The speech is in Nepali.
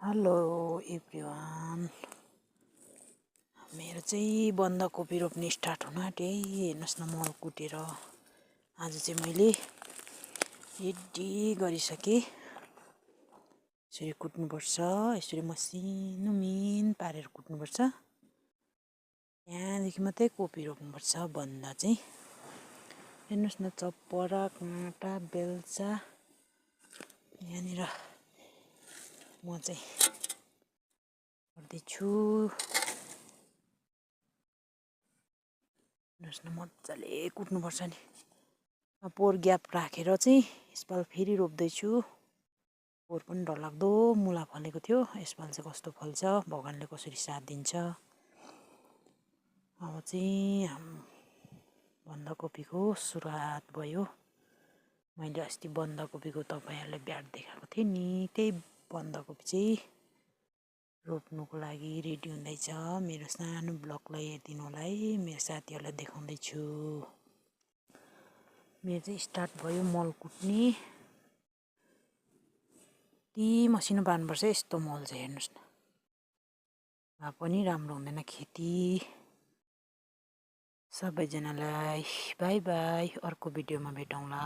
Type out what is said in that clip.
हेलो एभ्रिवान, मेरो चाहिँ बन्दाकोपी रोप्ने स्टार्ट हुन आँट्यो है। हेर्नुहोस् न, मल कुटेर आज चाहिँ मैले रेडी गरिसकेँ। यसरी कुट्नुपर्छ, यसरी मसिनो मिहिन पारेर कुट्नुपर्छ। यहाँदेखि मात्रै कोपी रोप्नुपर्छ। बन्दा चाहिँ हेर्नुहोस् न, चप्परा काँटा बेल्चा। यहाँनिर म चाहिँ गर्दैछु। हेर्नुहोस् न, मजाले कुट्नुपर्छ नि। पोहोर ग्याप राखेर चाहिँ यसपालि फेरि रोप्दैछु। पोहोर पनि डरलाग्दो मुला फलेको थियो, यसपालि चाहिँ कस्तो फल्छ, भगवानले कसरी साथ दिन्छ। अब चाहिँ बन्दाकोपीको सुरुवात भयो। मैले अस्ति बन्दाकोपीको तपाईँहरूलाई ब्याड देखाएको थिएँ नि, त्यही बन्दाकोपी चाहिँ रोप्नुको लागि रेडी हुँदैछ। मेरो सानो ब्लगलाई हेरिदिनु होला है, मेरो साथीहरूलाई देखाउँदैछु। मेरो चाहिँ स्टार्ट भयो मल कुट्ने। यति मसिनो पार्नुपर्छ यस्तो मल चाहिँ। हेर्नुहोस् न, भए पनि राम्रो हुँदैन खेती। सबैजनालाई बाई बाई, अर्को भिडियोमा भेटौँला।